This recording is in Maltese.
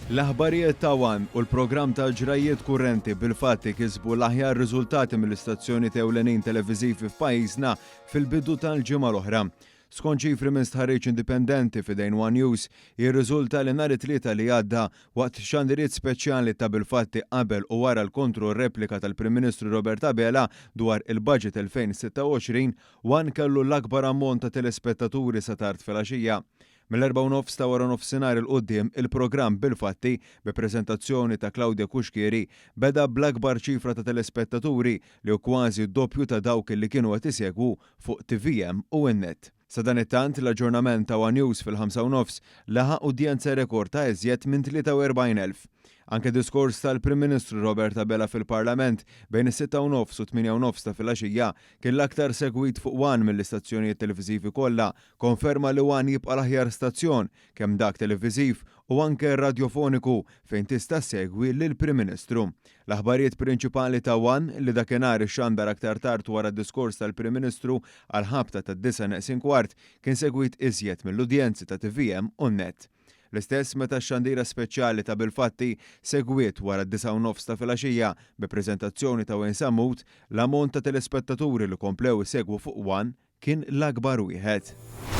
L-aħbarijiet ta' one u l-programm tal-ġrajjiet kurrenti bil-fatti kisbu l-aħjar riżultati mill-istazzjonijiet ewlenin televiżivi f'pajjiżna fil-bidu tal-ġimgħa l-oħra. Skont ċifri minn stħarriġ indipendenti f'idejn one News, jirriżulta li nhar it-Tlieta li għadda, waqt xandiriet speċjali ta' bil-fatti qabel u wara l-kontro-replika tal-Prim Ministru Robert Abela dwar il-Budget 2026, One kellu l-akbar ammont ta' telespettaturi sa tard filgħaxija. Mill-erbgħa u nofs ta' waranofsinhar 'il quddiem, il-programm Bil-Fatti, bi preżentazzjoni ta' Claudia Cuschieri, beda bl-akbar ċifra ta' telespettaturi li hu kważi d-doppju ta' dawk li kienu qed isegwu fuq tvm u in-net. Sadanittant, l-aġġornament ta' one News fil-ħamsa u nofs laħaq udjenza rekord ta' iżjed minn 43,000. Anke diskors tal-Prim Ministru Robert Abela fil-Parlament bejn is-sitta u nofs u t-tmienja u nofs ta' filgħaxija kien l-aktar segwit fuq one mill-istazzjonijiet televiżivi kollha, konferma li one jibqa' l-aħjar stazzjon, kemm dak televiżiv u anke radjofoniku fejn tista' ssegwi lill-Prim Ministru. L-aħbarijiet prinċipali ta' one, li dakinhar ixxandar aktar tard wara d-diskors tal-Prim Ministru għall-ħabta tad-disgħa neqsin kwart, kien segwit iżjed mill-udjenzi ta' tvm u Net. L-istess meta x-xandira speċjali ta' Bil-Fatti segwiet wara d-disgħa u nofs ta' filgħaxija bi preżentazzjoni ta' Wayne Sammut, l-ammont ta' telespettaturi li komplew isegwu fuq one kien l-akbar wieħed.